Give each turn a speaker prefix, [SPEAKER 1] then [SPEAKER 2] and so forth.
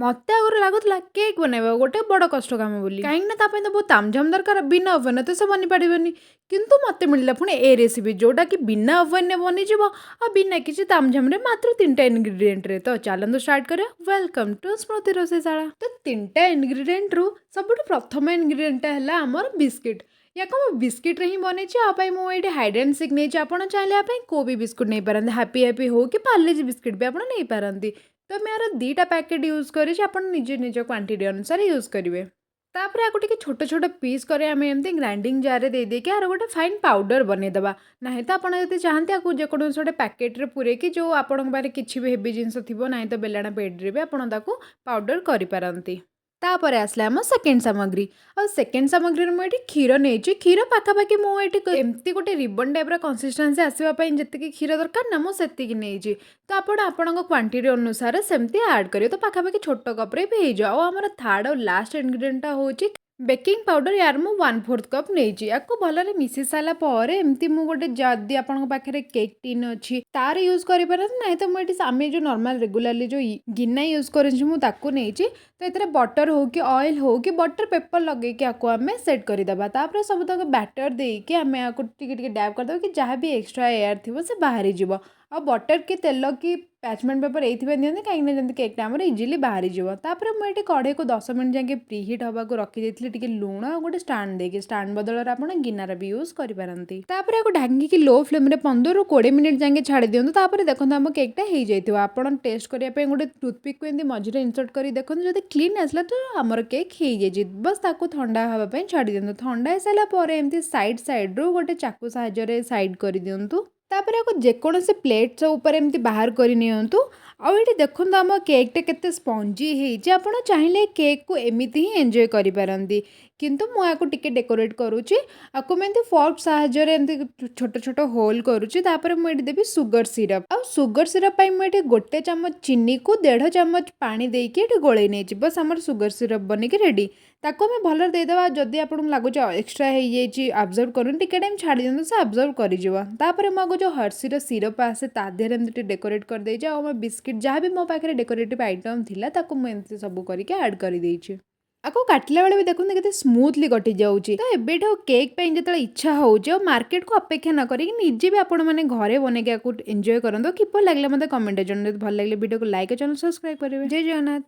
[SPEAKER 1] ମତେ ଆଗରୁ ଲାଗୁଥିଲା କେକ୍ ବନେଇବା ଗୋଟେ ବଡ଼ କଷ୍ଟ କାମ ବୋଲି, କାହିଁକି ନା ତା ପାଇଁ ତ ବହୁତ ତାମଝାମ ଦରକାର। ବିନା ଓଭେନରେ ତ ସେ ବନିପାରିବନି। କିନ୍ତୁ ମୋତେ ମିଳିଲା ପୁଣି ଏ ରେସିପି, ଯେଉଁଟାକି ବିନା ଓଭେନରେ ବନିଯିବ ଆଉ ବିନା କିଛି ତାମଝାମରେ, ମାତ୍ର ତିନିଟା ଇନଗ୍ରିଡ଼ିଏଣ୍ଟରେ। ତ ଚାଲନ୍ତୁ ଷ୍ଟାର୍ଟ କରିବା। Welcome to ସ୍ମୃତି ରୋଷେଇଶାଳା। ତ ତିନିଟା ଇନଗ୍ରିଡ଼ିଏଣ୍ଟରୁ ସବୁଠୁ ପ୍ରଥମ ଇନଗ୍ରିଡ଼ିଏଣ୍ଟଟା ହେଲା ଆମର ବିସ୍କିଟ୍। ୟାକୁ ମୁଁ ବିସ୍କିଟ୍ରେ ହିଁ ବନେଇଛି। ଆ ପାଇଁ ମୁଁ ଏଇଠି ହାଇଡ୍ ଆଣ୍ଡ ସିକ୍ ନେଇଛି। ଆପଣ ଚାହିଁଲେ ଆ ପାଇଁ କେଉଁ ବି ବିସ୍କୁଟ୍ ନେଇପାରନ୍ତି। ହାପି ହାପି ହଉ କି ପାର୍ଲେଜି ବିସ୍କିଟ୍ ବି ଆପଣ ନେଇପାରନ୍ତି। ତ ମୁଁ ଏହାର 2ଟା ପ୍ୟାକେଟ୍ ୟୁଜ୍ କରିଛି। ଆପଣ ନିଜ ନିଜ କ୍ୱାଣ୍ଟିଟି ଅନୁସାରେ ୟୁଜ୍ କରିବେ। ତାପରେ ଆକୁ ଟିକେ ଛୋଟ ଛୋଟ ପିସ୍ କରି ଆମେ ଏମିତି ଗ୍ରାଇଣ୍ଡିଙ୍ଗ ଜାର୍ରେ ଦେଇଦେଇକି ଆର ଗୋଟେ ଫାଇନ୍ ପାଉଡ଼ର ବନେଇଦେବା। ନାହିଁ ତ ଆପଣ ଯଦି ଚାହାନ୍ତି, ଆକୁ ଯେକୌଣସି ଗୋଟେ ପ୍ୟାକେଟ୍ରେ ପୂରେଇକି, ଯେଉଁ ଆପଣଙ୍କ ପାଖରେ କିଛି ବି ହେଭି ଜିନିଷ ଥିବ, ନାହିଁ ତ ବେଲାଣ ପେଡ଼ିରେ ବି ଆପଣ ତାକୁ ପାଉଡ଼ର କରିପାରନ୍ତି। ତାପରେ ଆସିଲା ଆମ ସେକେଣ୍ଡ ସାମଗ୍ରୀ। ଆଉ ସେକେଣ୍ଡ ସାମଗ୍ରୀରେ ମୁଁ ଏଠି କ୍ଷୀର ନେଇଛି। କ୍ଷୀର ପାଖାପାଖି ମୁଁ ଏଠି ଏମିତି ଗୋଟେ ରିବନ୍ ଟାଇପ୍ର କନସିଷ୍ଟାନ୍ସି ଆସିବା ପାଇଁ ଯେତିକି କ୍ଷୀର ଦରକାର ନା, ମୁଁ ସେତିକି ନେଇଛି। ତ ଆପଣ ଆପଣଙ୍କ କ୍ୱାଣ୍ଟିଟି ଅନୁସାରେ ସେମିତି ଆଡ଼୍ କରିବେ। ତ ପାଖାପାଖି ଛୋଟ କପ୍ରେ ବି ହେଇଯିବ। ଆଉ ଆମର ଥାର୍ଡ଼ ଆଉ ଲାଷ୍ଟ ଇନଗ୍ରିଡ଼ିଏଣ୍ଟଟା ହେଉଛି ବେକିଂ ପାଉଡ଼ର। ୟାର ମୁଁ 1/4 କପ୍ ନେଇଛି। ୟାକୁ ଭଲରେ ମିଶି ସାରିଲା ପରେ ଏମିତି ମୁଁ ଗୋଟେ, ଯଦି ଆପଣଙ୍କ ପାଖରେ କେକ୍ ଟିନ୍ ଅଛି, ତାର ୟୁଜ୍ କରିପାରନ୍ତି। ନାହିଁ ତ ମୁଁ ଏଠି ଆମେ ଯେଉଁ ନର୍ମାଲ୍ ରେଗୁଲାରଲି ଯେଉଁ ଗିନା ୟୁଜ୍ କରୁଛୁ, ମୁଁ ତାକୁ ନେଇଛି। ତ ଏଥିରେ ବଟର୍ ହଉ କି ଅଏଲ୍ ହଉ କି ବଟର୍ ପେପର୍ ଲଗେଇକି ଆକୁ ଆମେ ସେଟ୍ କରିଦେବା। ତାପରେ ସବୁତକ ବ୍ୟାଟର୍ ଦେଇକି ଆମେ ଆକୁ ଟିକେ ଟିକେ ଡ୍ୟାବ୍ କରିଦେବା କି ଯାହା ବି ଏକ୍ସଟ୍ରା ଏୟାର ଥିବ, ସେ ବାହାରିଯିବ। ଆଉ ବଟର୍ କି ତେଲ କି ପାର୍ଚମେଣ୍ଟ ପେପର୍ ଏଇଥିପାଇଁ ଦିଅନ୍ତି, କାହିଁକିନା ଯେମିତି କେକ୍ଟା ଆମର ଇଜିଲି ବାହାରିଯିବ। ତାପରେ ମୁଁ ଏଠି କଢ଼େଇକୁ 10 ମିନିଟ୍ ଯାଏଁ ପ୍ରି ହିଟ୍ ହେବାକୁ ରଖିଦେଇଥିଲି, ଟିକେ ଲୁଣ ଆଉ ଗୋଟେ ଷ୍ଟାଣ୍ଡ ଦେଇକି। ଷ୍ଟାଣ୍ଡ ବଦଳରେ ଆପଣ ଗିନାର ବି ୟୁଜ୍ କରିପାରନ୍ତି। ତାପରେ ଆକୁ ଢାଙ୍କିକି ଲୋ ଫ୍ଲେମ୍ରେ 15ରୁ 20 ମିନିଟ୍ ଯାଏଁ ଛାଡ଼ି ଦିଅନ୍ତୁ। ତାପରେ ଦେଖନ୍ତୁ, ଆମ କେକ୍ଟା ହେଇଯାଇଥିବ। ଆପଣ ଟେଷ୍ଟ କରିବା ପାଇଁ ଗୋଟେ ଟୁଥପିକ୍କୁ ଏମିତି ମଝିରେ ଇନସର୍ଟ କରି ଦେଖନ୍ତୁ। ଯଦି କ୍ଲିନ୍ ଆସିଲା ତ ଆମର କେକ୍ ହେଇଯାଇଛି। ବସ୍, ତାକୁ ଥଣ୍ଡା ହେବା ପାଇଁ ଛାଡ଼ି ଦିଅନ୍ତୁ। ଥଣ୍ଡା ହେଇସାରିଲା ପରେ ଏମିତି ସାଇଡ଼୍ ସାଇଡ଼୍ରୁ ଗୋଟେ ଚାକୁ ସାହାଯ୍ୟରେ ସାଇଡ଼୍ କରିଦିଅନ୍ତୁ। ତାପରେ ଆକୁ ଯେକୌଣସି ପ୍ଲେଟ୍ ଉପରେ ଏମିତି ବାହାର କରି ନିଅନ୍ତୁ। ଆଉ ଏଇଠି ଦେଖନ୍ତୁ, ଆମ କେକ୍ଟା କେତେ ସ୍ପଞ୍ଜି ହେଇଛି। ଆପଣ ଚାହିଁଲେ କେକ୍କୁ ଏମିତି ହିଁ ଏନ୍ଜୟ କରିପାରନ୍ତି, କିନ୍ତୁ ମୁଁ ଆକୁ ଟିକେ ଡେକୋରେଟ୍ କରୁଛି। ଆକୁ ମୁଁ ଏମିତି ଫର୍କ ସାହାଯ୍ୟରେ ଏମିତି ଛୋଟ ଛୋଟ ହୋଲ୍ କରୁଛି। ତାପରେ ମୁଁ ଏଠି ଦେବି ସୁଗର ସିରପ୍। ଆଉ ସୁଗର ସିରପ୍ ପାଇଁ ମୁଁ ଏଠି 1 ଚାମଚ ଚିନିକୁ 1.5 ଚାମଚ ପାଣି ଦେଇକି ଏଠି ଗୋଳେଇ ନେଇଛି। ବସ୍, ଆମର ସୁଗର ସିରପ୍ ବନିକି ରେଡ଼ି। ତାକୁ ଆମେ ଭଲରେ ଦେଇଦେବା। ଯଦି ଆପଣଙ୍କୁ ଲାଗୁଛି ଏକ୍ସଟ୍ରା ହେଇଯାଇଛି, ଆବଜର୍ବ କରୁନି, ଟିକେ ଟାଇମ୍ ଛାଡ଼ି ଦିଅନ୍ତୁ, ସେ ଆବଜର୍ବ କରିଯିବ। ତାପରେ ମୁଁ ଆକୁ ଯେଉଁ ହର୍ସିର ସିରପ୍ ଆସେ, ତା ଦେହରେ ଏମିତି ଟିକେ ଡେକୋରେଟ୍ କରିଦେଇଛି। ଆଉ ଆମ ବିସ୍କିଟ୍, ଯାହା ବି ମୋ ପାଖରେ ଡେକୋରେଟିଭ୍ ଆଇଟମ୍ ଥିଲା, ତାକୁ ମୁଁ ଏମିତି ସବୁ କରିକି ଆଡ଼୍ କରିଦେଇଛି। ଆକୁ କାଟିଲା ବେଳେ ବି ଦେଖନ୍ତୁ, କେତେ ସ୍ମୁଥଲି କଟିଯାଉଛି। ତ ଏବେଠୁ କେକ୍ ପାଇଁ ଯେତେବେଳେ ଇଚ୍ଛା ହେଉଛି, ଆଉ ମାର୍କେଟକୁ ଅପେକ୍ଷା ନ କରିକି ନିଜେ ବି ଆପଣମାନେ ଘରେ ବନେଇକି ଆକୁ ଏନ୍ଜୟ କରନ୍ତୁ। କିପରି ଲାଗିଲା, ମୋତେ କମେଣ୍ଟରେ ଜଣାନ୍ତୁ। ଯଦି ଭଲ ଲାଗିଲେ ଭିଡ଼ିଓକୁ ଲାଇକ୍, ଚ୍ୟାନେଲ୍ ସବସ୍କ୍ରାଇବ୍ କରିବେ। ଜୟ ଜଗନ୍ନାଥ।